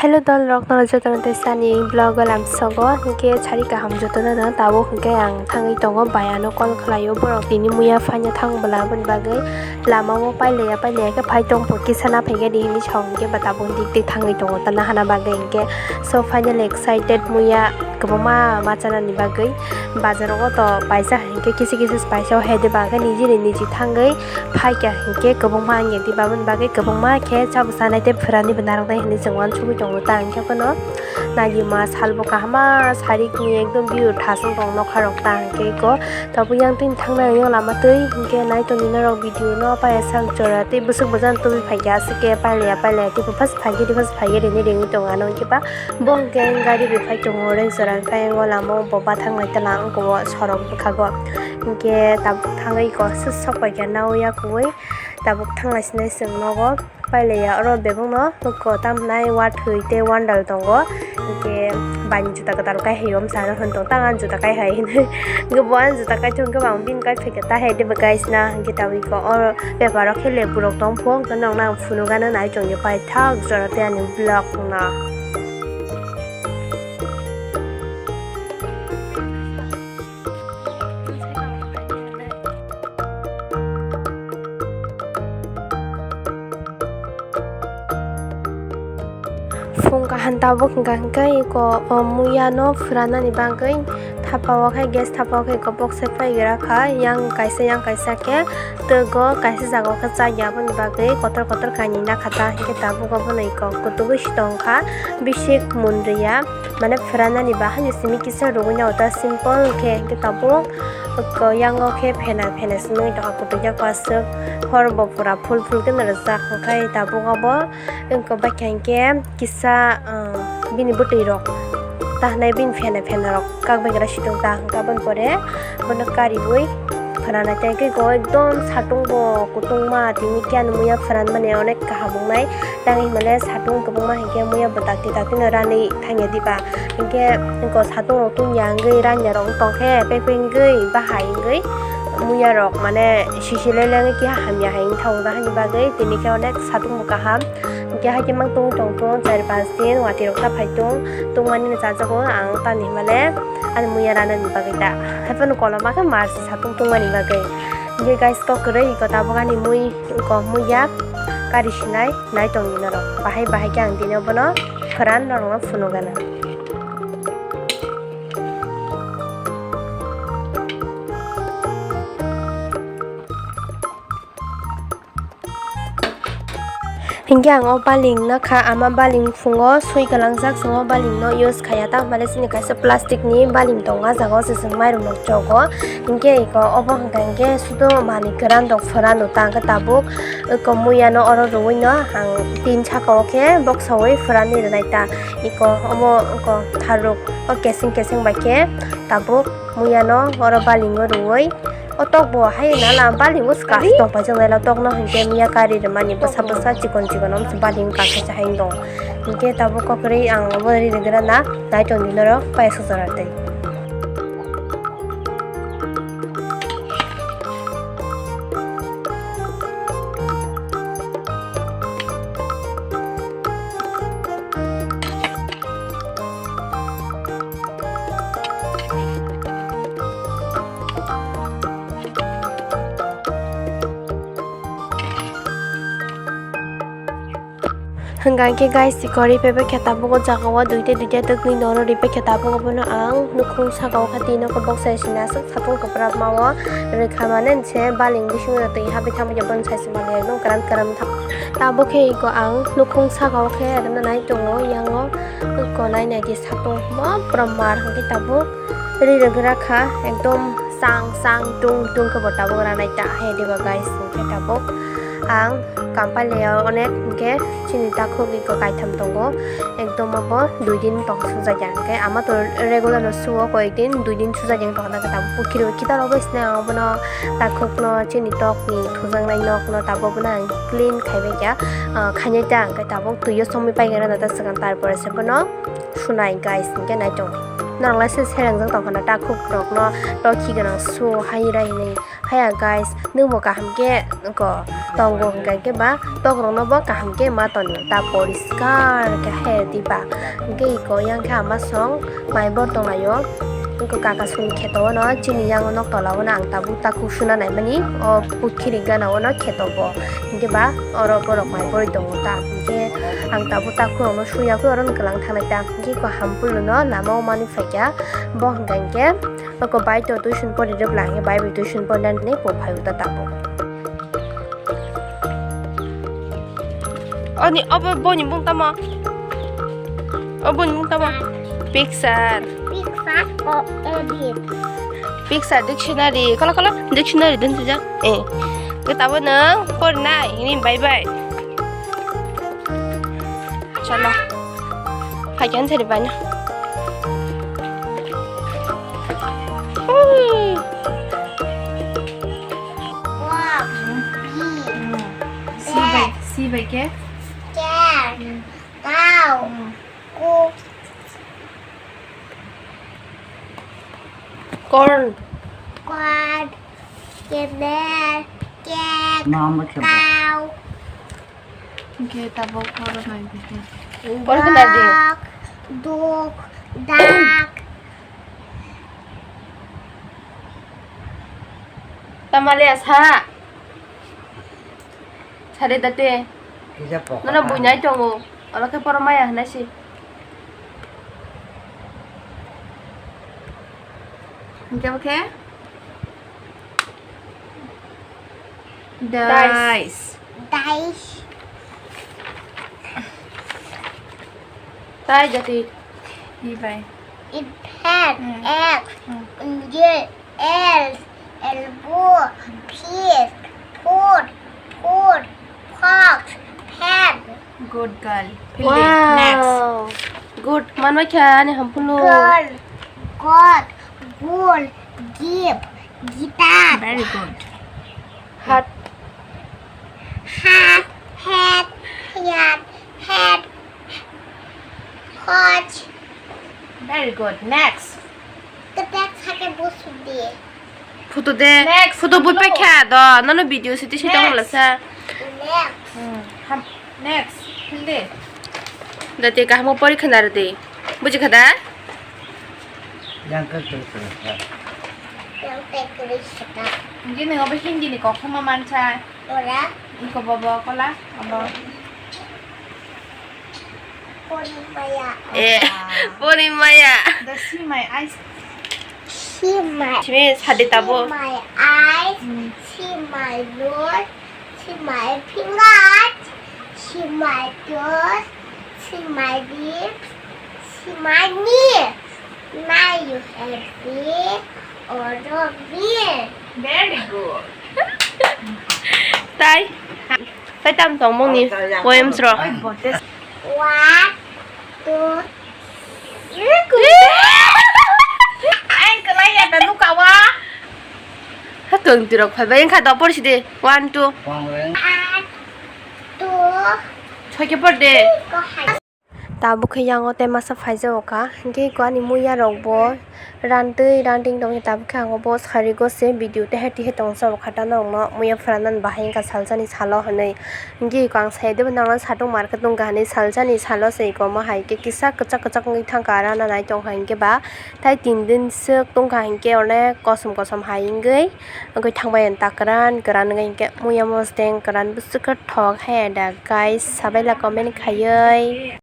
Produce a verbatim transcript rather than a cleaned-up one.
Hello dol rok, no jotono tei sani vlog o lamsogo, hinkhe sari kaham jotono no tabuk hinkhe ang thangwi tongo, bai ano call khlaio, borok tini muya phaina thang bwla aboni bagwi lama o pailaiya pailaiya khe phai tongpho kisa na phaikhe di hinwi sa hinkhe ba tabuk dik dik thangwi tongo ta nahana bagwi hinkhe. So finally excited muya kwbangma ma chanani bagwi, bazar o to paisa hinkhe kisi kisi paisa o hai de bagwi nijini niji thangwi phaikha hinkhe kwbangma wngya di baboni bagwi kwbangma khe chabu chanai tei phwrani bo narwknai hinwi chwng uansugwi tongo ta hinkhe bono. Naidi ma salbo kahama sarikni ekdom view thasung tong nokha rok ta hinkhe eko tabuk yang tini thangnai yang lama twi hinkhe nai tongni norok video no paya sak jora tei bwswk bwjan tubui phaikha aswk khe pailaiya pailaiya tei buphas phaikhe buphas phaikhe rini ringwi tongo ano hinkhe ba. Bo hwnkhe gari bai phai tongo, reng chwra hwnkhe ayang o lama o bo bathang lai tala wngkha o sorok bwkhago. Hinkhe tabuk thangwi kok swk sok pai kha nao yakuwi tabuk thanglai sinai chwng nogo pailaiya oro bebakno huko tamhinai wathwi tei wandal tongo. Hinkhe bani juta kwtal kai hai o bwsano hwn tong tang ani juta kai hai hinwi. Hinkhe bo ani juta kaithok hinkhe bo ang bini kai phaikha ta hai de bo guys na hinkhe tabuk oro. Bepar o khe lebu rok tong pho, hwnkhe nokna ang phunukgano nai tongdi paithak jora tei ani vlog no. Phung kaham tabuk hwnkha hwnkhe eko, o, muya no phwranani bagwi thapa o khe gas thapa o khe eko boksai phai gra kha, yang kaisa yang kaisa khe twgo kaisa jaga o khe chaya aboni bagwi kotor kotor kainwi nakha ta hinkhe tabuk obono eko kwtwgwi si tongkha bisik munriya mane phwranani ba hani simi kisa rwgwi na ota simple khe hinkhe tabuk eko yang o khe phena phena simi tongkha kwtwija kwaswk hor bo pura phul phul khe no rwjak hinkhe tabuk obo. Wngkha baikha hinkhe kisa, ah, bini bwtwi rok ta hwnwi bini phena phena rok kak bai gra si tong ta hwnkha aboni pore bono kariui phwrana tei khe go ekdom satung bo kutungma tini khe ani muya phwran mani onek kaham wngnai tang hinmale satung kwbangma hinkhe muya bo dakti dakti no ranwi thangya diba hinkhe go satung rok tungya wngwi ranya rok wng tong khe pek pek wngwi bahai wngwi muya rok mane sisi lele wngwi keha hamya hai wngtha wngda hani bagwi tini khe onek satung bo kaham. Hinkhe haikhe mang tong tong tong char panch din watwi rok ta phai tong tongmani no chajago ang tani himale ani muya rana ni bagwi ta haiphano koloma khe mar se satung tongmani bagwi. Hinkhe guys kok kwrwi iko tabuk ani mui iko muya kari sinai nai tong di norok bahai bahai khe ang tini obono khwran norokno phunukgana. Hinkhe ang o baling nakha ama baling phungo swi kwlangjak chwng o baling no use khaiya ta hwnmale chini kaisa plastic ni baling tongo ah jaga o se chwng mairum rok chogo hinkhe eko obo hwnkha hinkhe sudo manwi kwran rok phwrano ta hinkhe tabuk eko muya no oro rwui no ang tin saka o khe boksaui phwranwi rwnai ta eko omo eko tharuk o keseng keseng bai khe tabuk muya no oro baling o rwui. O tok bo hai na la baling o swkang tong paijak nai la tok no hinkhe miya kari rwmani bwsa bwsa chikon chikon om se baling kasa se hai tong hinkhe tabuk kok kwrwi ang obo ri rwgwra na nai tong di norok paisa jora tei. Hwnkha khe guys, iko ripai bai khe tabuk o jaga o duita duita twkni noro ripai khe tabuk obono ang nukhung saka o khe twi nokho boksa sina aswk satung kwprak ma o rwkha mane se baling bisingo twi habwi thangbai khe bono sai se manwi ekdom kwran kwran wngkha. Tabuk khe iko ang nukhung saka o khe rwna nai tongo, yang o iko nai nai di satung ma pura mar hwnkhe tabuk ri rwgra kha ekdom sang sang tung tung khe bo tabuk ranai ta hai diba guys, hwnkhe tabuk ang kampailaio onek hwnkhe chini takhuk iko kaitham tongo, ekdom abo dui din tong sujakya hwnkhe ama to regular no suo koyek din dui din sujakya wng tongkha, hwnkhe tabuk pukiri o khitar obo sini ang obono takhukno chini tokni thujaknai nokno tabuk bono ang clean khaibaikha, ah, khainai ta hwnkhe tabuk twio somwi paigana ta swkang, tarpore se bono. Sunai guys, hwnkhe naitok norok lai se selengjak tongkha na takhuk rokno tokhi gwnang su hai rai hinwi Haya guys, nwngbo kaham khe ko tongo hwnkha khe ba tokrokno bo kaham khe ma tonwi ta poriskar khe haya diba. Hwnkhe iko yang khe ama song mai bor tonglaio. Iko kaka song kheto ono chini yang nok tola ono ang tabuk takhuk suna naimani o pukhiri gana ono kheto bo. Hwnkhe ba oro borok mai borwi tongo ta. Hwnkhe ang tabuk takhuk rokno suya khe oro nwklang thangnai ta. Hwnkhe iko Hampulu no lama o manwi phaikha bo hwnkha hwnkhe. Oko bai to tuition pori rwk lang, bai bai tuition pori nani po phai uta tapo. Oni obo boni bung tamo? Obo ni bung tamo? Picture. Picture o edit. Picture dictionary. Kala kala dictionary dun tuja. Eh. Ke tabo nang por nai ini bye bye. Chala. Phaikhe sari bana. Walk. Bee. Si bai, si bai khe? Cat. Cow. Goat. Corn. Corn. Camel. Cat. Cow. Hwnkhe tabuk oro nai bwkhe. Oro khe nai di. Dog, dog, duck. Tamale asa. Sade date. Kisa pokok. Nono buinai tongo. Oro khe poro maya hwnai se. Hwnkhe bo khe? Dice. Dice. Tai jati. Ibai. Pen, hmm, egg, hmm, angel, else, elbow, fish, foot, foot, fox, pen. Good girl. Wow. Next. Good. Manwi kha ani Hampulu. Girl, God, goal, give, guitar. Very good. Hat. Hat, hat, hat, hat, hot. Very good. Next. Tei bag saka bosok di. Photo de. Next, photo bui photo. Paikha do, nono video siti siti tong mala sa. Next. Hmm, ham-, next, hindi. Dati kahmo pori khana rati. Buji khada? Yang ka kiri kiri sa. Yang ka kiri sa. Hindi ni obo hindi ni kok ma mansa. Ora. Iko bobo kola, abo. Poni maya. Eh, poni maya. The see my eyes. See my. Simi sadi tabo. See my eyes. Hmm. See my nose. See my fingers. See my toes. See my lips. See my knee. Now you have seen all of me. Very good. Tai. Tai tam tong mung ni poems ro. One, two, three. Ang kalai ya tanu kawa. Ha tong tirok phai bai wngkha do por si de. One, two. One, two. Choi ke por de. Tabuk khe yango tei masa phaijago kha, hwnkhe iko ani muya rok bo rantwi ranting tongkhe, tabuk khe ang bo sari go se video teha teha tongsa o kha ta norok no muya phwranani bahai wngkha salsa ni salo hinwi, hwnkhe iko ang sai de bo norok no satung mar khe tongkha hinwi salsa ni salo se iko omo hai khe kisa kwchak kwchak wngwi thangkha rana nai tongkha hinkhe ba tei tin din swk tongkha hinkhe onek kosom kosom hai wngwi wngwi thangbai ta kwran kwran wngwi hinkhe muya mosdeng kwran bwswk khe thok hai da guys sabai la comment khaiwi.